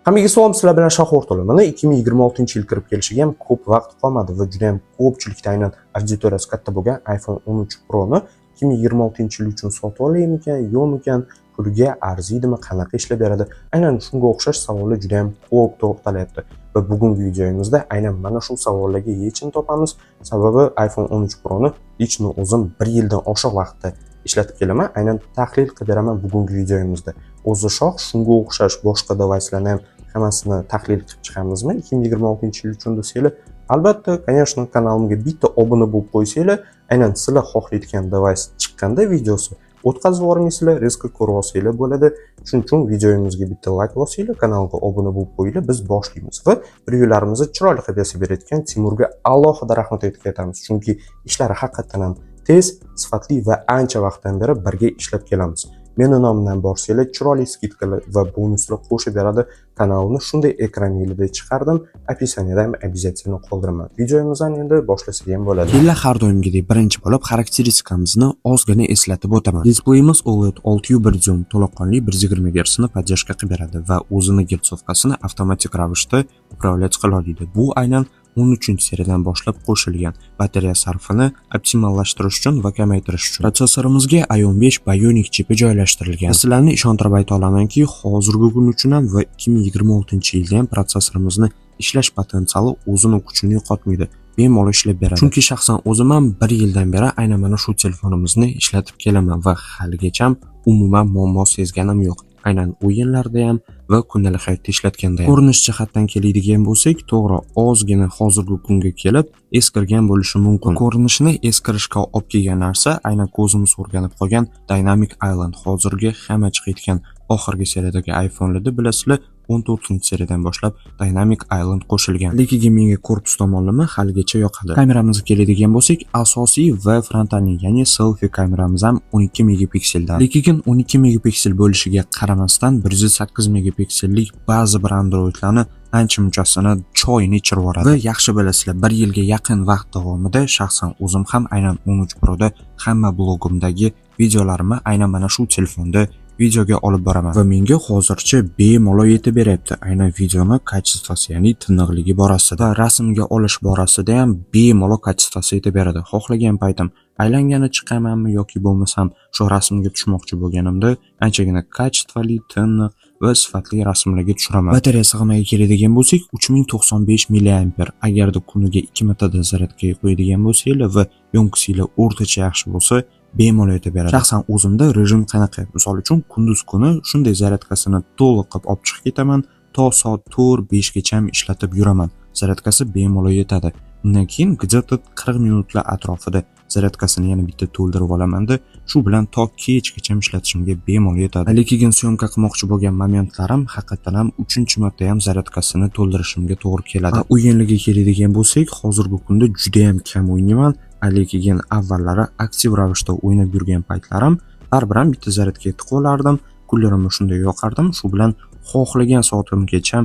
Hammaga salom, sizlar bilan Shoh o'rtoqlar. Mana 2026-yil kirib kelishiga ham ko'p vaqt qolmadi va juda ham ko'pchilikda aynan auditoriyasi katta bo'lgan iPhone 13 Pro'ni 2026-yil uchun sotib olaymikan, yo'qmikan, puliga arziydimi, qanaqa ishlab beradi? Aynan shunga o'xshash savollar juda ham ko'p to'xtalyapti. Va bugungi videomizda aynan mana shu savollarga yechim topamiz. Sababi iPhone 13 Pro'ni лично o'zim bir yildan oshiq vaqtda ishlatib kelaman. Aynan tahlil qilib beraman bugungi videomizda. O'zi shoh shunga o'xshash boshqa devicelarni ham hammasini tahlil qilib chiqamizmi 2026 yil uchun desanglar, albatta, конечно, kanalimga bitta obuna bo'lib qo'ysanglar, aynan sizlar xohlayotgan device chiqqanda videosi o'tkazib yubormaysizlar, резко ko'rib olsanglar bo'ladi. Shuning uchun videomizga bitta layk bosinglar, kanalga obuna bo'lib qo'yinglar, biz boshlaymiz. Va reviewlarimizni chiroyli qilib yasab berayotgan Timurga alohida rahmat aytib ketamiz, chunki ishlari haqiqatdan ham tez, sifatli va ancha vaqtdan beri birga ishlab kelamiz. Meni nomimdan borsanglar, chiroyli скидка lar va bonuslar qo'shib beradi. Kanalni shunday ekraninglarda chiqardim, описание da ham обязательно qoldiraman. Videomizni endi boshlasak ham bo'ladi. Keling, har doimgidek birinchi bo'lib xarakteristikamizni ozgina eslatib o'taman. Displeyimiz OLED 6,1 dyum, to'laqonli 120 Hz ni поддержка qilib beradi va o'zini герцовка sini avtomatik ravishda управлять qila oladi. Bu aynan 13 seriyadan boshlab qo'shilgan batareya sarfini optimallashtirish uchun va kamaytirish uchun. Protsessorimizga A15 Bionic chipi joylashtirilgan. Sizlarni ishontirib ayta olamanki, hozirgi kun uchun ham va 2026-yilda ham protsessorimizni ishlash potensiali o'zini kuchini yo'qotmaydi. Bemalol ishlab beradi. Chunki shaxsan o'zim ham bir yildan beri aynan mana shu telefonimizni ishlatib kelaman va haligacha umuman muammo sezganim yo'q. Aynan o'yinlarda ham va kundalik hayotda ishlatganda ham. Ko'rinish jihatdan keladigan bo'lsak, to'g'ri, ozgina hozirgi kunga kelib eskirgan bo'lishi mumkin. Ko'rinishini eskirishga olib kelgan narsa aynan ko'zimiz o'rganib qolgan Dynamic Island. Hozirgi hamma chiqayotgan oxirgi seriyadagi iPhone'larda, bilasizlar, 14 seriyadan boshlab Dynamic Island qo'shilgan. Lekin menga korpus tomonlama haligacha yoqadi. Kameramizga keladigan bo'lsak, asosiy va frontalniy, ya'ni selfie kameramiz ham 12 megapikseldan. Lekin 12 megapiksel bo'lishiga qaramasdan 108 megapiksellik ba'zi bir Androidlarni ancha munchasini choyini ichirib yuboradi. Va yaxshi bilasizlar, bir yilga yaqin vaqt davomida shaxsan o'zim ham aynan 13 Pro'da hamma blogimdagi videolarimni aynan mana shu telefonda videoga olib boraman va menga hozircha bemalol yetib beryapti. Aynan videoni качество si, ya'ni tiniqligi borasida va rasmga olish borasida ham bemalol качество si yetib beradi. Xohlagan paytim aylangani chiqamanmi yoki bo'lmasam shu rasmga tushmoqchi bo'lganimda anchagina качество li, tiniq va sifatli rasmlarga tushiraman. Batareya sig'imiga keladigan bo'lsak, 3095 milliamper. Agarda kuniga 2 martadan zaryadkaga qo'yadigan bo'lsanglar va ёмкость inglar o'rtacha yaxshi bo'lsa, bemalol yetib beradi. Shaxsan o'zimda rejim qanaqa? Misol uchun, kunduz kuni shunday zaryadkasini to'liq qilib olib chiqib ketaman, to soat 4-5 gacha ishlatib yuraman. Zaryadkasi bemalol yetadi. Undan keyin где-то 40 minutlar atrofida zaryadkasini yana bitta to'ldirib olamanda, shu bilan to kechgacha ishlatishimga bemalol yetadi. Lekin съёмка qilmoqchi bo'lgan momentlarim haqiqatan ham 3-marta ham zaryadkasini to'ldirishimga to'g'ri keladi. O'yinlarga keladigan bo'lsak, hozirgi kunda juda ham kam o'ynayman. Lekin avvallari aktiv ravishda o'ynab yurgan paytlarim baribir ham bitta zaryadkaga tiqib olardim, kunlarimni shunday yoqardim. Shu bilan xohlagan soatimgacha,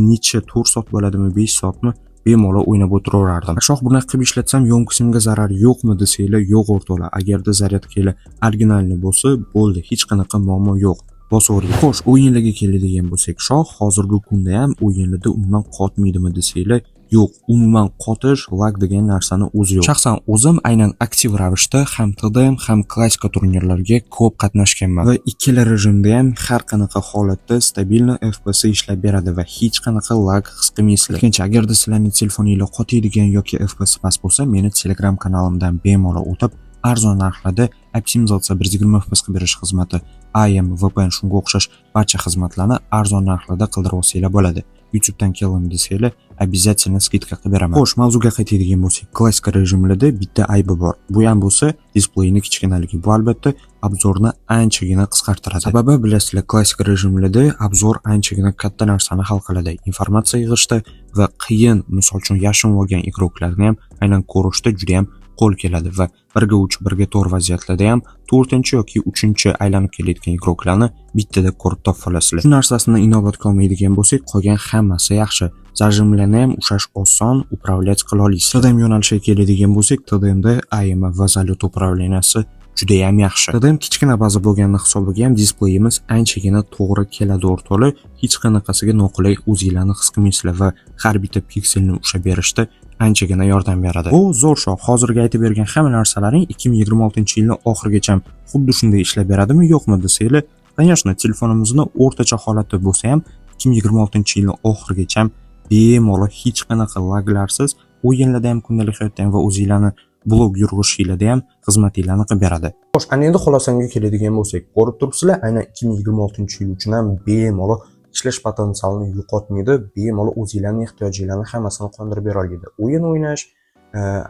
necha 4 soat bo'ladimi, 5 soatmi, bemalol o'ynab o'tiraverardim. Shoh, bunaqa qilib ishlatsam ёмкость imga zarari yo'qmi desanglar, yo'q, o'rtoqlar. Agarda zaryadkanglar оригинальный bo'lsa, bo'ldi, hech qanaqa muammo yo'q. Bosavering. Xo'sh, o'yinlarga keladigan bo'lsak, shoh, hozirgi kunda ham o'yinlarda umuman qotmaydimi desanglar, yo'q, umuman qotish, lag degan narsani o'zi yo'q. Shaxsan o'zim aynan aktiv ravishda ham TDM, ham klassika turnirlarga ko'p qatnashganman va ikkala rejimda ham har qanaqa holatda стабильно FPS ishlab beradi va hech qanaqa lag his qilmaysizlar. Ikkinchi, agarda sizlarning telefoninglar qotadigan yoki FPS past bo'lsa, meni Telegram kanalimdan bemalol o'tib, arzon narxlarda optimizatsiya, 120 FPS qilib berish xizmati, IM, VPN, shunga o'xshash barcha xizmatlarni arzon narxlarda qildirib olsanglar bo'ladi. YouTube'dan keldim desanglar, обязательно скидка qilib beraman. Xo'sh, mavzuga qaytadigan bo'lsak, klassika rejimlarda bitta aybi bor. Bu ham bo'lsa displeyni kichkinaligi. Bu albatta обзор ni anchagina qisqartiradi. Sababi, bilasizlar, klassika rejimlarda обзор anchagina katta narsani hal qiladi. Informatsiya yig'ishda va qiyin, misol uchun, yashin olgan игрок larni ham aynan ko'rishda juda ham qo'l keladi va 1 ga 3, 1 ga 4 vaziyatlarda ham to'rtinchi yoki uchinchi aylanib kelayotgan игрок larni bittada ko'rib topib olasizlar. Shu narsasini inobatga olmaydigan bo'lsak, qolgan hammasi yaxshi. Зажим larni ham ushlash oson, управлять qila olasiz. TDM yo'nalishiga keladigan bo'lsak, TDMda AIM va залёт управления si Judayam yaxshi. TDM kichkina baza bo'lgani hisobiga ham displeyimiz anchagina to'g'ri keladi, o'rtoqlar. Hech qanaqasiga noqulay o'zinglarni his qilmaysizlar va har bitta pikselni ushlab berishda anchagina yordam beradi. Bu zo'r shoh. Hozirgi aytib bergan hamma narsalaring 2026-yilni oxirigacha xuddi shunday ishlab beradimi, yo'qmi desanglar, конечно, telefonimizni o'rtacha holatda bo'lsa ham 2026-yilni oxirigacha bemalol hech qanaqa laglarsiz o'yinlarda ham, kundalik hayotda ham va o'zinglarni blog yurg'izishinglarda ham xizmatinglarni qilib beradi. Xo'sh, ana endi xulosamga keladigan bo'lsak, ko'rib turibsizlar, aynan 2026-yil uchun ham bemalol ishlash potensialini yo'qotmaydi, bemalol o'zinglarning ehtiyojinglarni hammasini qondirib bera oladi. O'yin o'ynash,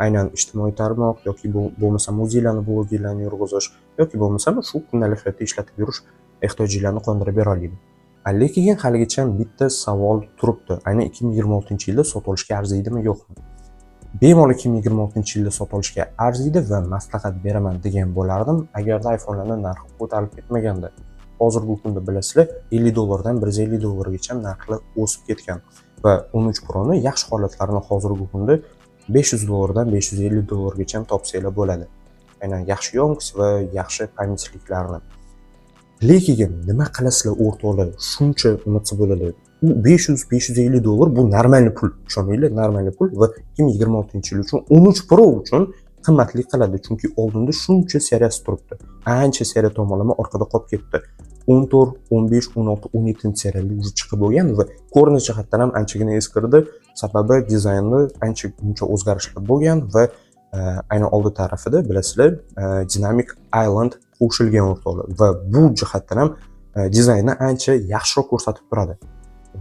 aynan ijtimoiy tarmoq yoki bo'lmasam o'zinglarni bloginglarni yurg'izish yoki bo'lmasam shu kundalik hayotda ishlatib yurish ehtiyojinglarni qondirib bera oladi. Lekin haligacha bitta savol turibdi. Aynan 2026-yilda sotib olishga arziydimi, yo'qmi? Bemalol 2026-yilda sotib olishga arziydi va maslahat beraman degan bo'lardim, agarda iPhone'larning narxi ko'tarilib ketmaganda. Hozirgi kunda bilasizlar, 50 dollardan 150 dollargacha narxlar o'sib ketgan va 13 Pro'ni yaxshi holatlarini hozirgi kunda 500 dollardan 550 dollargacha topsanglar bo'ladi. Aynan yaxshi ёмкость va yaxshi память liklarni. Lekin nima qilasizlar, o'rtoqlar, shuncha, nima desa bo'ladi? U 500 550 dollar bu нормальный pul, ishoninglar, нормальный pul va 2026-yil uchun 13 Pro uchun qimmatlik qiladi, chunki oldinda shuncha seriyasi turibdi. Ancha seriya tomonlama orqada qolib ketdi. 14, 15, 16, 17 seriyalar уже chiqib bo'lgan va ko'rinish jihatdan ham anchagina eskirdi. Sababi dizaynda ancha muncha o'zgarishlar bo'lgan va aynan oldi tarafida, bilasizlar, Dynamic Island qo'shilgan, o'rtoqlar, va bu jihatdan ham dizaynni ancha yaxshiroq ko'rsatib turadi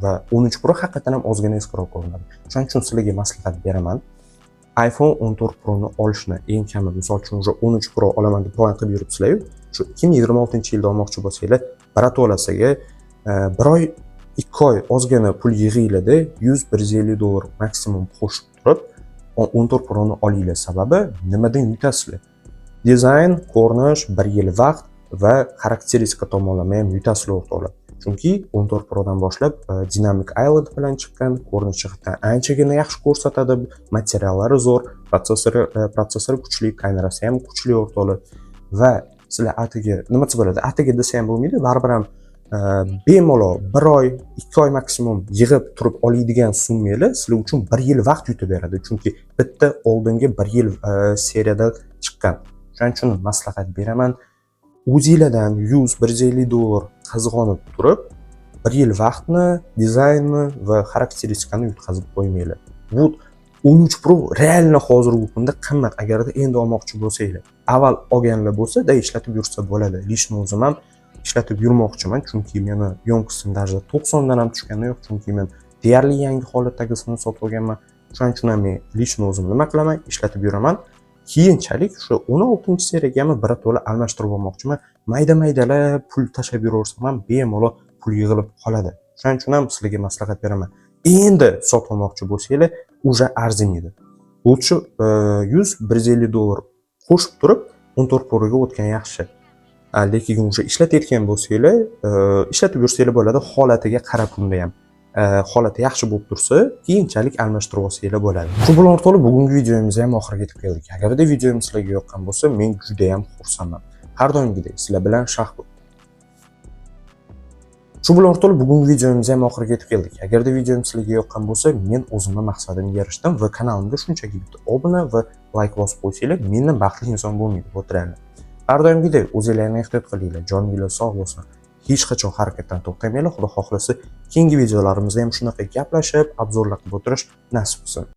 va 13 Pro haqiqatdan ham ozgina eskiroq ko'rinadi. Shuning uchun sizlarga maslahat beraman. iPhone 14 Pro'ni olishni eng kami, misol uchun, уже 13 Pro olaman deb plan qilib yuribsizlar-yu, shu 2026-yilda olmoqchi bo'lsanglar, birato'lasiga bir oy, 2 oy ozgina pul yig'inglarda, 100-150 dollar maksimum qo'shib turib 14 Pro'ni olinglar. Sababi nimadan yutasizlar? Dizayn, ko'rinish, bir yil vaqt va xarakteristika tomonlama ham yutasizlar, o'rtoqlar. Chunki 14 Pro'dan boshlab Dynamic Island bilan chiqqan, ko'rinish jihatdan anchagina yaxshi ko'rsatadi, materiallari zo'r, protsessori kuchli, kamerasi ham kuchli, o'rtoqlar. Va sizlar atigi, nima desa bo'ladi, atigi desa ham bo'lmaydi, baribir ham bemalol bir oy, 2 oy maksimum yig'ib turib oladigan summanglar sizlar uchun bir yil vaqt yutib beradi, chunki bitta oldingi bir yil seriyada chiqqan. Shuning uchun maslahat beraman, o'zinglardan 100-150 dollar qizg'onib turib, bir yil vaqtni, dizaynni va xarakteristikani yutqazib qo'ymanglar. Bu 13 Pro реально hozirgi kunda qimmat, agarda endi olmoqchi bo'lsanglar. Avval olganlar bo'lsa da ishlatib yursa bo'ladi. Лично o'zim ham ishlatib yurmoqchiman, chunki meni ёмкость im даже 90 dan ham tushgani yo'q, chunki men deyarli yangi holatdagisini sotib olganman. Shuning uchun ham men лично o'zim nima qilaman, ishlatib yuraman. Keyinchalik shu 16 seriyagami birato'la almashtirib olmoqchiman. Mayda maydalab pul tashlab yuraversam ham bemalol pul yig'ilib qoladi. Shuning uchun ham sizlarga maslahat beraman. Endi sotib olmoqchi bo'lsanglar, уже arzimaydi. Лучше 100-150 dollar qo'shib turib 14 Proga o'tgan yaxshi. Lekin уже ishlatayotgan bo'lsanglar, ishlatib yursanglar bo'ladi, holatiga qarab unda ham. Holati yaxshi bo'lib tursa, keyinchalik almashtirib olsanglar bo'ladi. Shu bilan, o'rtoqlar, bugungi videomiz ham oxiriga yetib keldik. Agarda videom sizlarga yoqqan bo'lsa, men juda ham xursandman. Har doimgidek sizlar bilan Shahbod. Shu bilan, o'rtoqlar, bugungi videomiz ham oxiriga yetib keldik. Agarda videom sizlarga yoqqan bo'lsa, men o'zimni maqsadimga erishdim va kanalimga shunchaki bitta obuna va layk bosib qo'ysanglar, mendan baxtli inson bo'lmaydi. Вот реально. Har doimgidek o'zinglarni ehtiyot qilinglar, joninglar sog' bo'lsin. Hech qachon harakatdan to'xtamanglar. Xudo xohlasa, keyingi videolarimizda ham shunaqa gaplashib, обзор lar qilib o'tirish nasib qilsin.